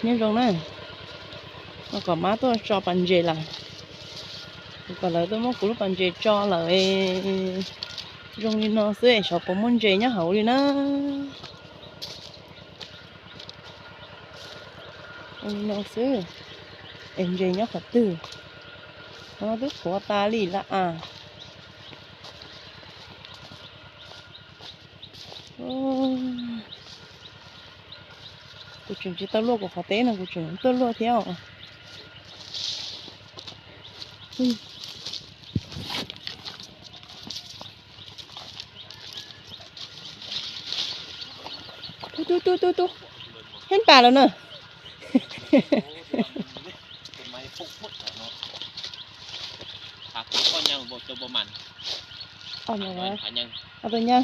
Nyob zoo na, no kom mab tuaj tso pas ntses lawm. Kuv kom lawv tuaj muab kuv lub pas ntses tso lawm. Zoo li no xwb es xyov puas muaj ntses nyob hauv li na. Zoo li no xwb es ntses nyob qhov twg? No twb qhuav tas li lawm as. Kuv tseem tsis tau luaj kuv qhov teb no, kuv tseem tuaj luaj thiab os. Tub tub tub tub tub, heev tas lawm na. Tus nyaw.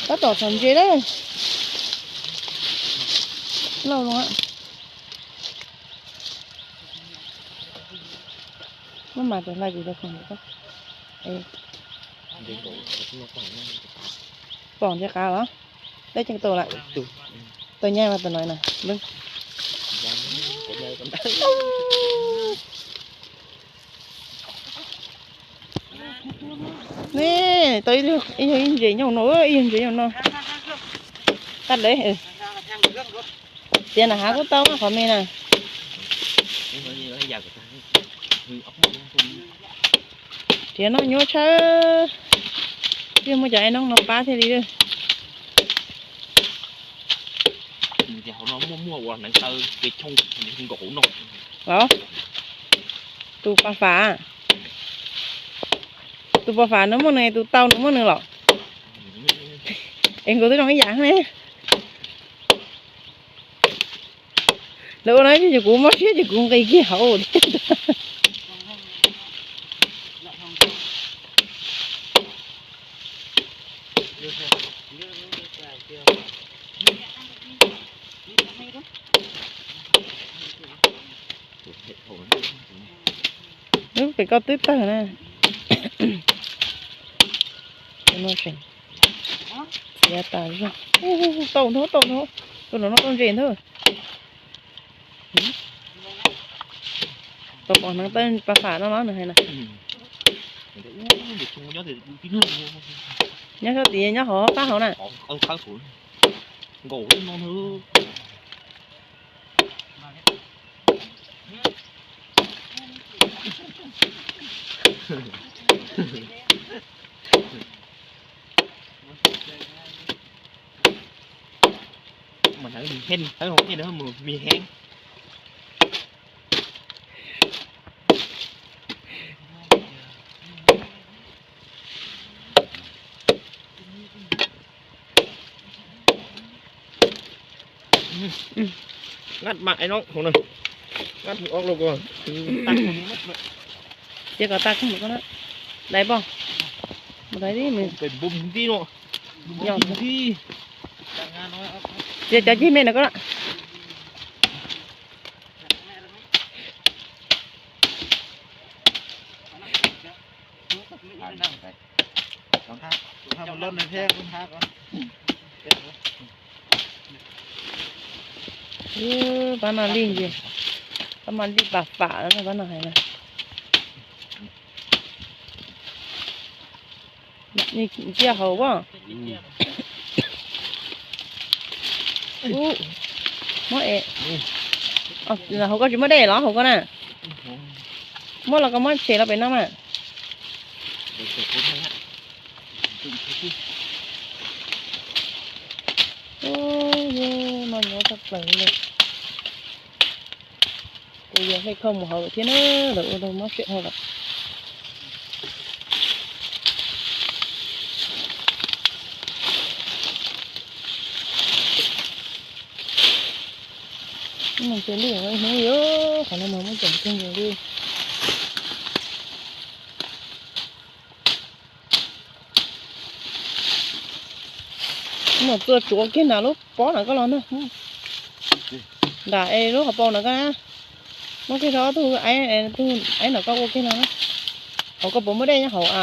Tab tom txhom ntses na. Lauj zoo. Muab mas tus hlais kuv rau khoom. Pom ntses qav los? Dab tsi tau lawm? Tus nyab mas tus no na. Ne, tau ib yog ib ntses nyob no, ib yog ntses nyob no. Qab deb. Tias na hav kuj tau qhov me na. Tias noj nyuaj tshaj. Twb muaj cov ai noob no pab thiaj li. Los, tus pas fam, tus pas fam nws muaj nws, tus tau nws muaj nws los. Es nkaus twb zoo ib yam ne. Lawv ua no ces kuv mob siab ces kuv nqis kiag hauv thiab. Lub pem koj twb tawg na. Txiav tas zog. Tau ntho, tau ntho. Tus no no tau ntses ntag. Tau pom hneev tawg pas fam no los nws hais na. Nyob sab tid nyob hauv qab hauv na. Mas hneev mi heev, hneev hauv tej no mas mi heev. Ngab mam no, ngab mus ob los ko. Ces kom tas koj mus ko na. Dai poj. Mus dai tib mus. Ces cov cig me no ko na. Pab no lij, pab no lij pas fam, pab no hais na. Ntsia hauv as. Muab es, hauv ko tsis muaj dej los hauv ko na? Muab los koj muab tshem los pem no mas. Noj nyob tshaj plaws li. Kuv yuav hle khau mus hauv thiab na, lawv ua rau mob siab dhau lawm. Mus ces lij hnub li, qhov no mas muab cov kawg nkaus li. Mus txua tsuav kiag nram lub pob nram koj los ntag. Nram es lub hauv paus nram koj na. Muab kiag rau ob tug aib, tug aib nram koj ua kiag no na. Hauv koj puas muaj dej nyob hauv a?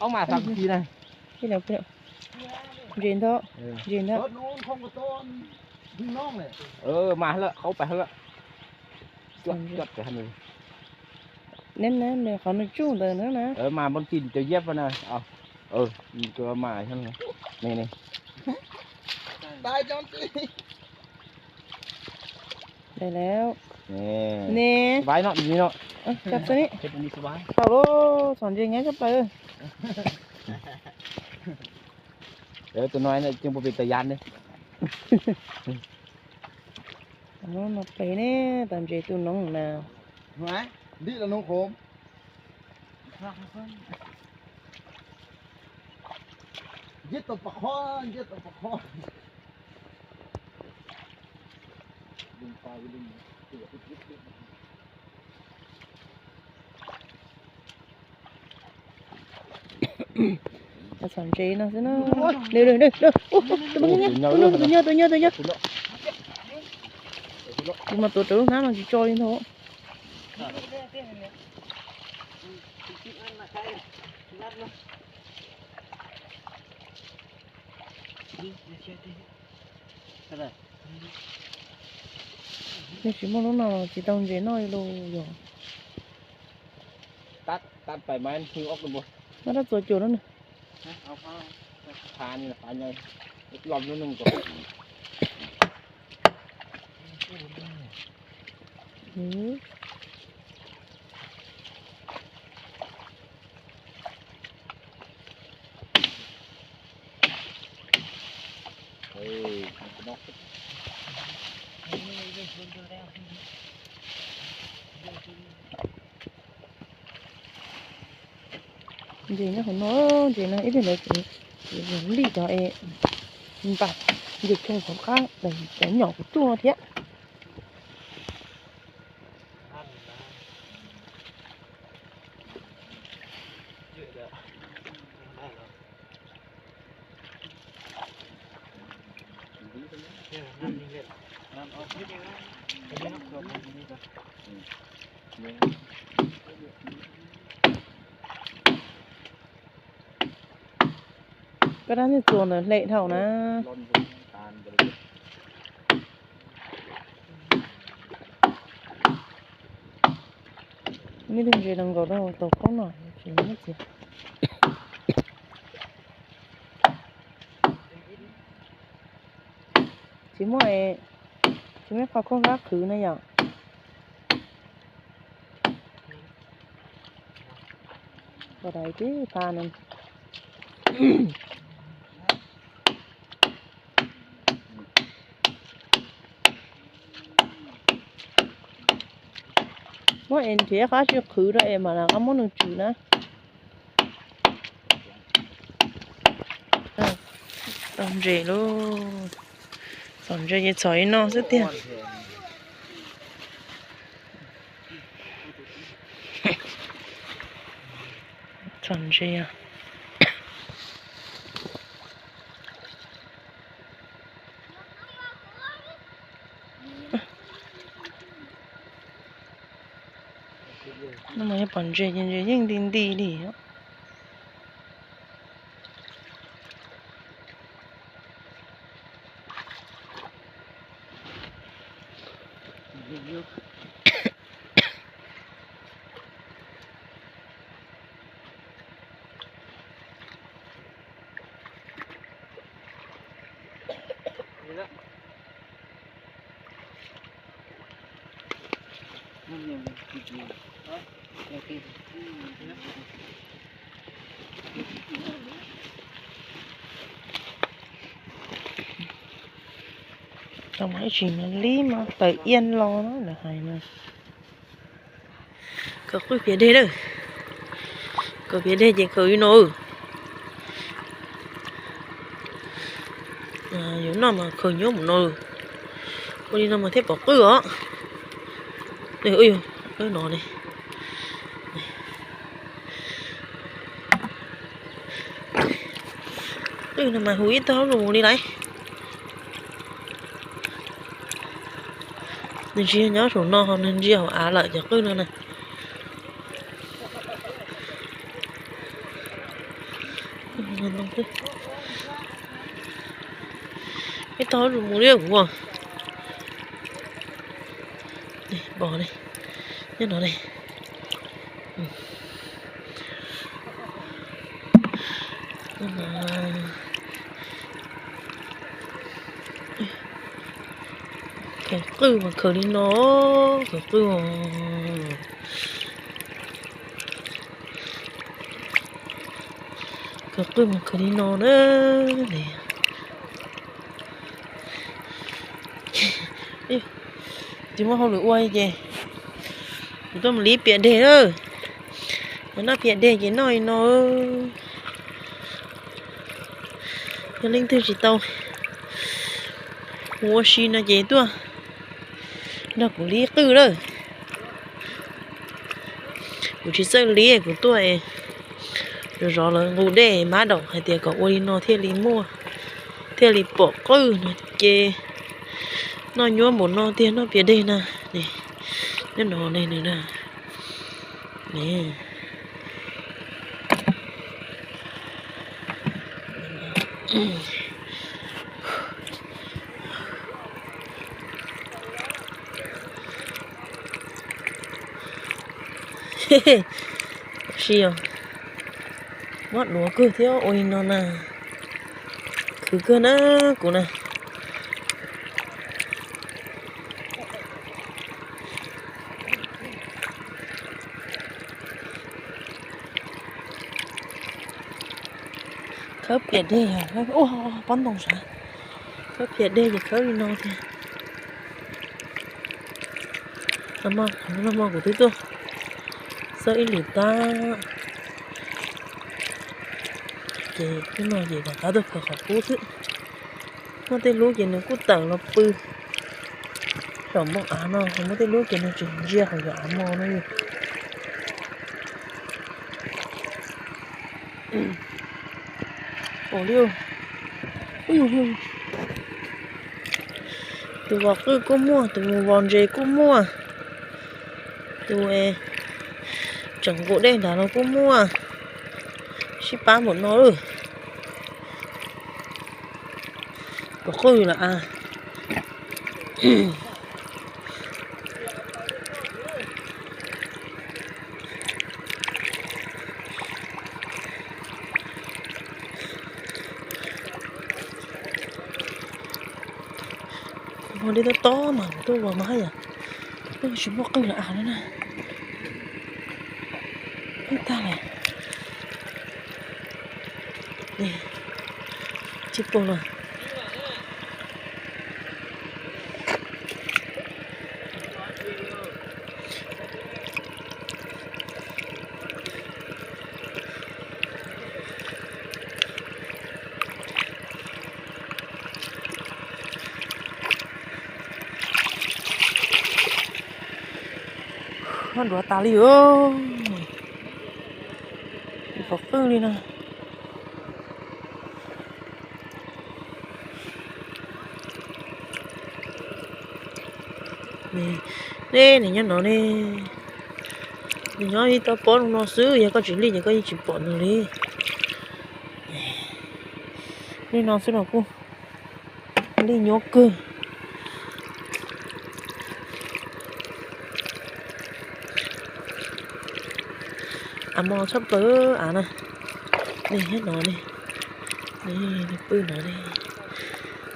Qhov mas xav ci na. Ntses ntau, ntses ntau. Mas lawm, qhov pais lawm. Neb na, nws qhov nws tsuj ntawd na na. Mas npon ci cov yeb na. Mas ne. Daig lawm. Ne. Tau lauj, txhom ntses nyab tshaj plaws. Tus no ceeb puas pem tas yas ne. No pem ne, tas ntses tus noog na. Txhom ntses no xwb na. Tus nyuj, tus nyuj, tus nyuj, tus nyuj. Kuv mas tuav rawv lub hnab no tsis tso li ntag. Yog tsis muaj lub no tsis tau ntses noj li lauj yog. Muab rab txuas cuag lub no. Ntses nyob qhov no, ntses no ib tug ntawd ces lij cov es npam, ntses tsoo qhov qab cov nyom kuv tsuj no thiab. Koj rab niag txuas ntawd hle dhau na. Muaj ib tug ntses los nkaus rau tau koob no tsis muaj txiv. Tsis muaj, tsis muaj qhov koob rab qhwv na yom. Pom dais tib phav no. Muab es nrhiav qab tsis qhwv rau es mam li qab muab nws tswm na. Tau ntses lauj. Txhom ntses ces txhom li no xwb tiag. Txhom ntses. No mas yog pom ntses ces ntses yeej nti nti li. Tau mas ib tsis mas li mas tawm iab los na lawv hais na. Khaws qwj piam deg lawm. Khaws piam deg ces khaws li no. Yuav noj mas khaws nyuaj mus no. Ua li no mas thiaj pom qwj os. Qwj no ne. Qwj no mas hu ib tog mus li lauj. Nws tsis yog nyob saum no ho nws ntsia hauv av lawm cov qwj no na. Ib tog mus li kuv. Pom li, nyob no li. Khaws qwj mas khaws li no, khaws qwj. Khaws qwj mas khaws li no na. Tsis muaj hauj lwm ua ces kuv tuaj mus li piam deg lawm. Yog noj piam deg ces noj li no. Yog leej twg tsis tau mus ua si no ces tuaj nrog kuv li qwj lawm. Kuv tsis txawj li, kuv tuaj zov zov lawv nqus dej, mab daum hais tias kom ua li no thiaj li muaj, thiaj li pom qwj no ces noj nyuaj npaum no tiag, noj piam deg na. Nyob no ne nws na. Si os, muab duav kawg thiab ua li no na. Khwv kawg na kuv na. Khawb piam deg, ua pob ntoo sav. Khawb piam deg ces khawb li no tiag. Nag hmo kuv twb tuaj xawb ib lwm tab, ces hnub no ces rov qab tuaj khaws qhov qub xwb. Muaj tej lub ces nws kuj tawm los pw saum npoo av no, muaj tej lub ces nws tseem ntsia hauv yog av mos no yog. Ua li, tus vov qwj kuj muaj, tus mus vov ntses kuj muaj, tus tseem nqus dej nrad los kuj muaj, sib pab npaum no lawm. Pom qwj lawm as. Kuv mus li tob tob mas kuv tuaj ua mas haj yam, twb tsis muaj qwj lawm as na. Qwj tag lawm. Tsis pom lawm. Nruav tas li os. Pom qwj li no. Nej, nws nyob no ne, nws nyob ib tau pob no xwb, yog koj tsis li ces koj yeej tsis pom nws li. Li no xwb los kuj li nyuaj kawg. Av mos tshaj plaws av na. Nej nyob no ne, nws pw no ne,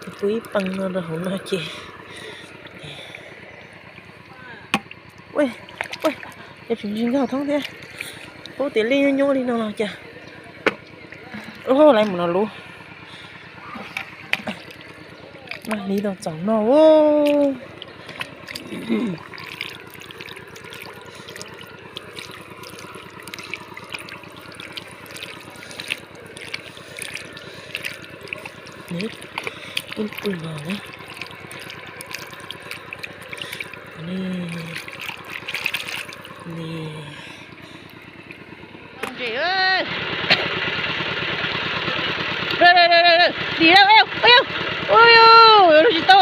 nws pw ib peeg no rau hauv no ces. Ua, Tsis ntsis nkag thoob thiab. Pub tias liaj nyuaj nyuaj li no los cas. Lawv mus no lub, mag li tau txaus no. Pw pw no ne. Ni, ni. Dim lawm, ua lub tsis tau.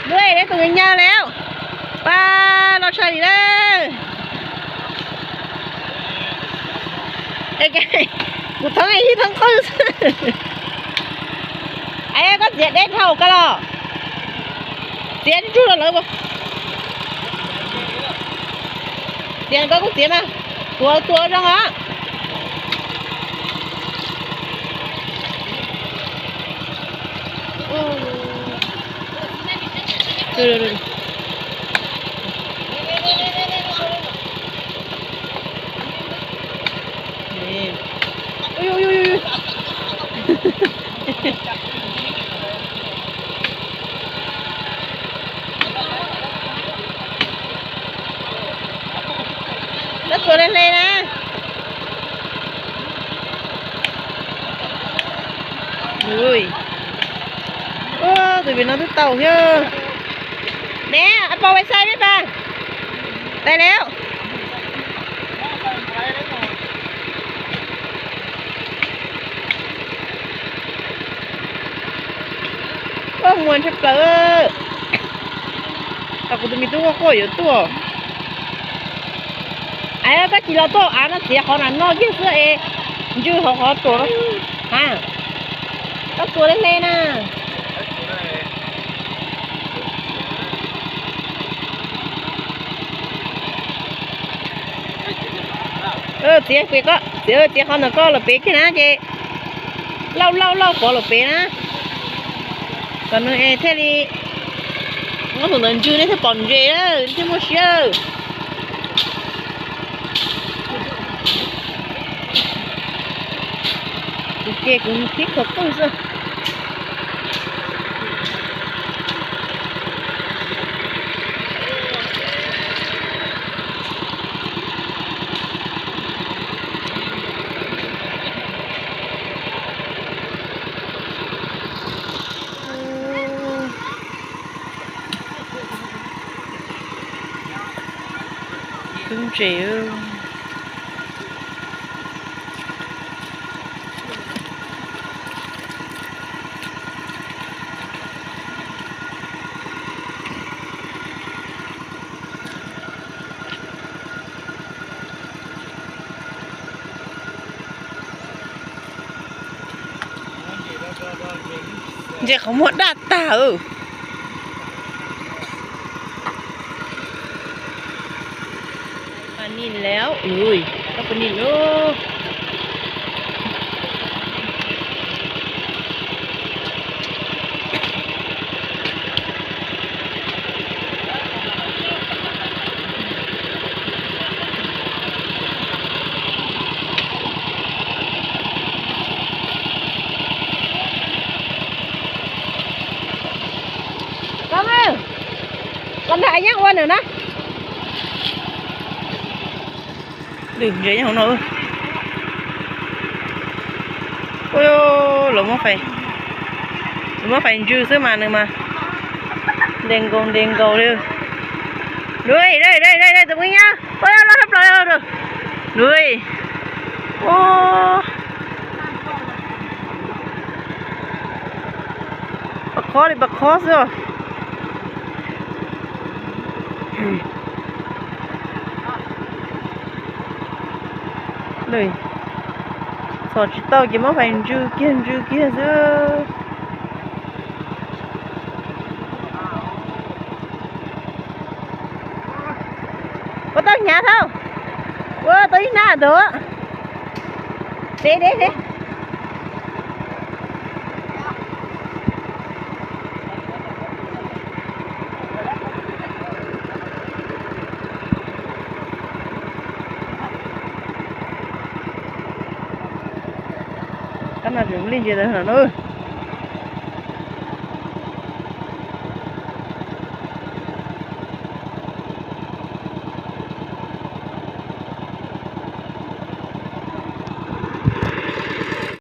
Lub es tus nyab lawm, pab los tshaj dim lawm. Kuv thoob ib thoob qwj xwb. Koj txiav deb dhau koj los. Txiav ntsuj los lawv. Txiav koj kuj txiav mas, tuav tuav zoo os. Koj txuas hle hle na. Tus vim no twb tau thiab. Ne, pau vais xai peb pas. Tais lawm. Muag ntshai plaws. Kuv tus me tub quaj quaj yuav tuaj. Koj tsis los tuaj av no txiav qhov na no kiag xwb es ntsw hauv qhov tuam. Koj txuas hle hle na. Txiav, txiav qhov ntawm koj los pem kiag na ces lauj lauj lauj pov los pem na. Kom nws es thiaj li, muab tus ntawd ntsw nej thiaj pom ntses, thiaj muaj siab. Kuv ces kuv tib khaws qwj xwb. Tub ntses. Ntses qhov muag daj tag. Pas nis lawm, ui, koj pas nis lawm. Koj, koj nrog Ab Nyeeb ua nws na. Lwm ntses nyob hauv no. Ua, lawv muab fais, lawv muab fais ntsw xwb mas nws mas ntes nkaus ntes nkaus li. Tus me nyab, ua, loj tshaj plaws li. Ua, pas khob li pas khob xwb os. Txhom tsis tau ces muab fais ntsw kiag ntsw kiag xwb. Ua tau hnyav tau. Ua tau ib hnab ntag. Deb deb deb. Tab no tseem li ntsis ntawd no na.